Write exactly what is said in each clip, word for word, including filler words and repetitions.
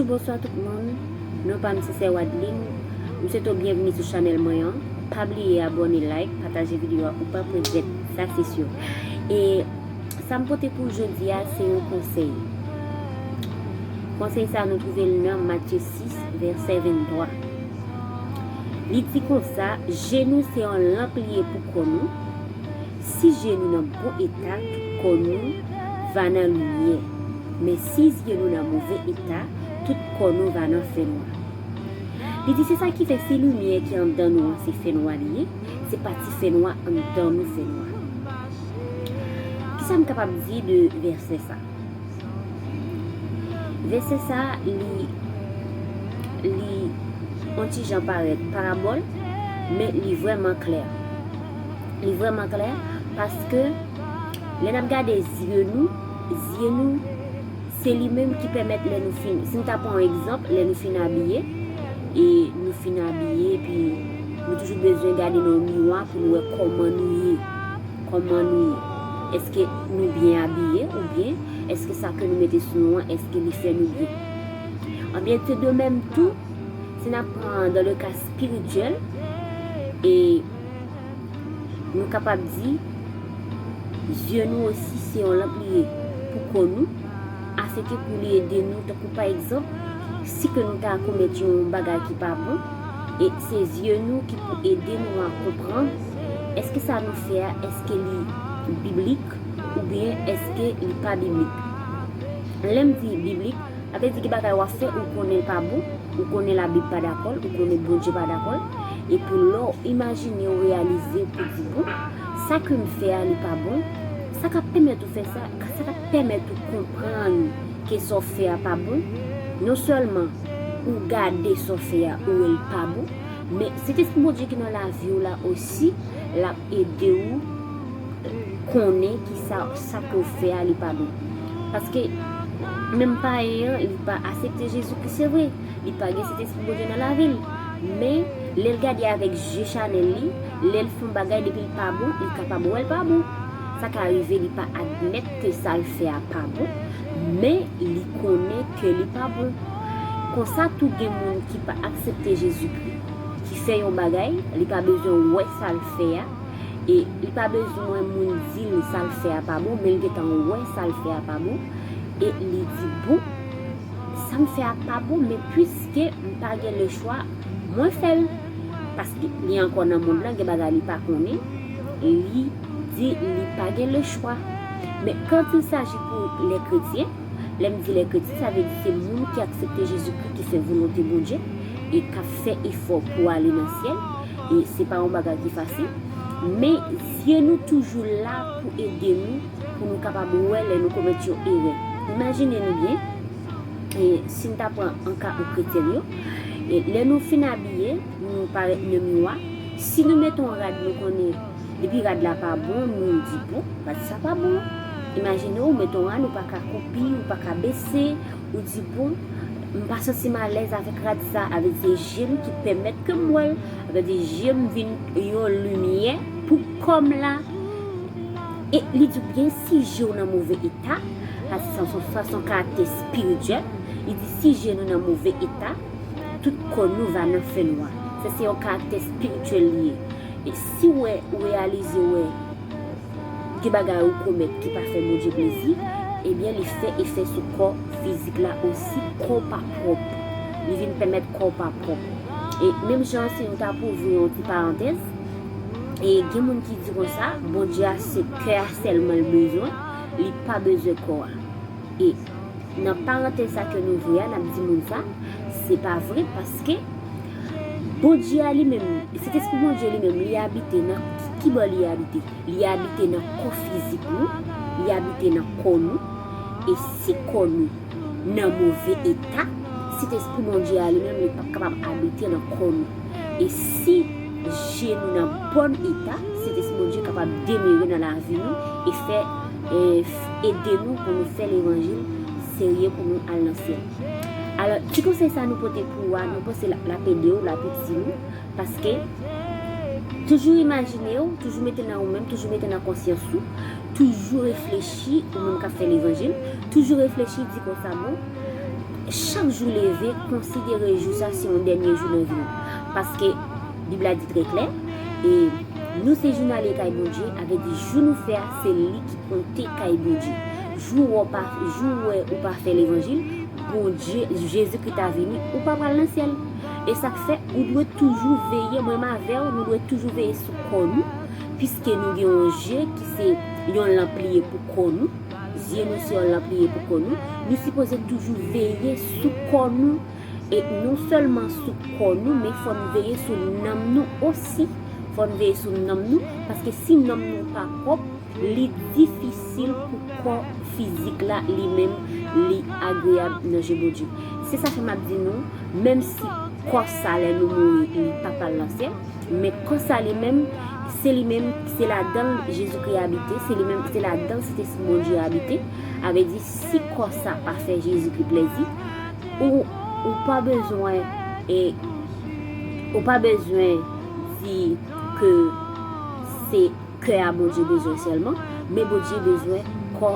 Bonswa tout moun, non pa m se Sè Wadeline. M swete w byenvini sou chanèl mwen an. Pa bliye abòne, like, pataje videyo a, ou pa p regrèt, sa se si. E sa m pote pou w jodi a, se yon konsèy. Konsèy sa nou twouve l nan Matye sis, vèsè venntwa. Li di konsa, je nou se yon lanp li ye pou kò nou. Si je nou nan bon eta, tout kò nou va nan limyè. Men si zye nou nan move eta, tout kò nou va nan fènwa. Li di se sa ki fè si limyè ki anndan nou an se fènwa li ye, se pati fènwa anndan nou fènwa. Kisa m kapab di de vèsè sa? Vèsè sa, li, li on ti jan parèt parabòl, men li vrèman klè. Li vrèman klè paske lè n ap gade zye nou, zye nou, se li menm ki pèmèt lè nou fin, si n ta pran yon egzanp, lè nou fin abiye, e nou fin abiye, epi nou toujou bezwen gade nan yon miwa pou nou wè kòman nou ye. Kòman nou ye? Èske nou byen abiye oubyen èske sa ke nou mete sou nou an, èske li fè nou byen? Anbyen, tout de menm tou, si n ap pran dans le cas spirituel, e nou kapab di, zye nou osi se yon lanp li ye pou kò nou, afenke pou li ede nou, tankou pa egzanp, si ke nou ta komèt yon bagay ki pa bon, e se zye nou ki pou ede nou a konprann èske sa nou fè a, èske li biblik oubyen èske li pa biblik. Lè m di biblik, sa vle di gen bagay w ap fè ou konnen l pa bon, ou konnen Labib pa dakò l, ou konnen Bondye pa dakò l, epi lè w imajine, w reyalize pou di bon, sa ke m fè a li pa bon, sa k ap pèmèt ou fè sa, sa k ap pèmèt ou konprann ke sa w fè a pa bon, non sèlman ou gade sa w fè a, ou wè l pa bon, men Sentespri Bondye ki nan lavi w la osi, l ap ede w konnen kisa sa ke w fè a li pa bon. Paske menm payen an, li pa aksepte Jezikri, se vre. Li pa gen Sentespri Bondye nan lavi l. Men, lè l gade avèk je chanèl li, lè l fè yon bagay, depi l pa bon, li kapab wè l pa bon. Sa ka rive li pa admèt ke sa l fè a pa bon, men li konnen ke li pa bon. Konsa tou gen moun ki pa aksepte Jezikri, ki fè yon bagay, li pa bezwen wè sa l fè a, e li pa bezwen moun di l sa l fè a pa bon, men l gentan wè sa l fè a pa bon, e li di, bon, sa m fè a pa bon, men piske m pa gen lechwa, mwen fè l. Paske li ankò nan mond lan, gen bagay li pa konnen, li di li pa gen lechwa. Men quand il s'agit pou lè kretyen, lè m di lè kretyen, sa vle di se moun ki aksepte Jezikri, ki fè volonte Bondye, e k ap fè efò pou ale nan syèl. E se pa yon bagay ki fasil. Men zye nou toujou la pou ede nou, pou nou kapab wè lè nou komèt yon erè. Imajine nou byen, e, si n ta pran an ka ou kretyèn yo, e, lè nou fin abiye, nou parèt nan miwa, si nou mete yon rad nou konnen depi rad la pa bon, nou di bon, rad sa pa bon. Imajine ou mete yon rad, ou pa ka koupi, ou pa ka bese, ou di bon, m pa santi m alèz avèk rad sa, avèk se je m ki pèmèt ke m wè l, avèk se je m vin yon limyè pou kò m la. E li di byen si je w nan move eta, sa se yon fason karaktè espirityèl, li di si je nou nan move eta, tout kò nou va nan fènwa. Sa se yon karaktè espirityèl li ye. E si w wè, ou reyalize w wè, gen bagay ou komèt ki pa fè Bondye plezi, ebyen li fè efè sou kò fizik la osi, kò w pa pwòp. Li vin pèmèt kò w pa pwòp. E menm jan si nou ta pou ouvri yon ti parantèz, e gen moun ki di konsa, Bondye a se kè a sèlman l bezwen, li pa bezwen kò a. E nan parantèz sa ke nou ouvri a, n ap di moun sa, se pa vre paske Bondye a li menm, Sentespri Bondye li menm, li abite nan, ki bò li abite? Li abite nan kò fizik nou, li abite nan kò nou, e si kò nou nan move eta, Sentespri Bondye a li menm, li p ap kapab abite nan kò nou. E si je nou nan bòn eta, Sentespri Bondye kapab demere nan lavi nou e fè, e, f-, ede nou pou nou fè levanjil serye pou nou al nan syèl. Alò, ti konsèy sa nou pote pou ou a, nou panse l ap, l ap ede w, l ap itil ou, paske toujou imajine w, toujou mete nan ou menm, toujou mete nan konsyans ou, toujou reflechi, ou menm k ap fè levanjil, toujou reflechi, di konsa, bon, Chak jou leve, konsidere jou sa se yon dènye jou nan vi w. Paske Bib la di trè klè, e nou se jounalye kay Bondye, avè di jou nou fè a, se li ki konte kay Bondye. Jou w pa, jou w wè ou pa fè levanjil, Bondye, Jezikri ta vini, ou pa pral nan syèl. E sa k fè, ou dwe toujou veye, mwen m avè w, nou dwe toujou veye sou kò nou, piske nou gen yon je ki se yon lanp li ye pou kò nou. Zye nou se yon lanp li ye pou kò nou. Nou sipoze toujou veye sou kò nou. E non sèlman sou kò nou, men fò n veye sou nanm nou osi. Fò n veye sou nanm nou, paske si nanm nou pa pwòp, li difisil pou kò fizik la li menm li agreyab nan je Bondye. Se sa fè m ap di nou, menm si kò sa lè nou mouri, li pa pral nan syèl, men kò sa li menm, se li menm, se ladan l Jezikri abite, se li menm, se ladan l Sentespri Bondye abite. Avè di, si kò sa pa fè Jezikri plèzi, ou, ou pa bezwen, e, ou pa bezwen di ke se kè a Bondye bezwen sèlman, men Bondye bezwen kò,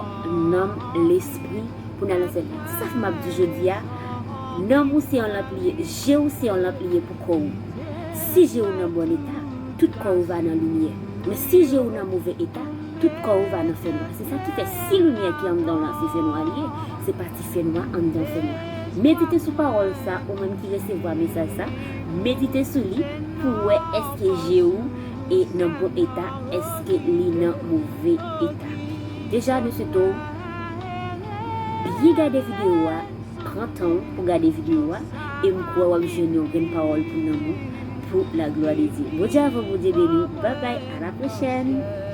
nanm, lespri pou n al nan syèl. Se sa fè m ap di jodi a, nanm ou se yon lanp li ye, je ou se yon lanp li ye pou kò ou. Si je ou nan bon eta, tout kò ou va nan limyè. Men si je ou nan move eta, tout kò ou va nan fènwa. Se sa ki fè si limyè ki anndan w lan se fènwa li ye, se pati fènwa anndan fènwa. Medite sou pawòl sa, ou menm ki resevwa mesaj sa, medite sou li pou w wè èske je ou e nan bon eta, èske li nan move eta. Deja, nou swete w byen gade videyo a, pran tan w pou gade videyo a, e m kwè w ap jwenn yon grenn pawòl pou nanm ou, pou la glwa de Dye. Bondye avè w, Bondye beni w. Babay, a la pwochèn!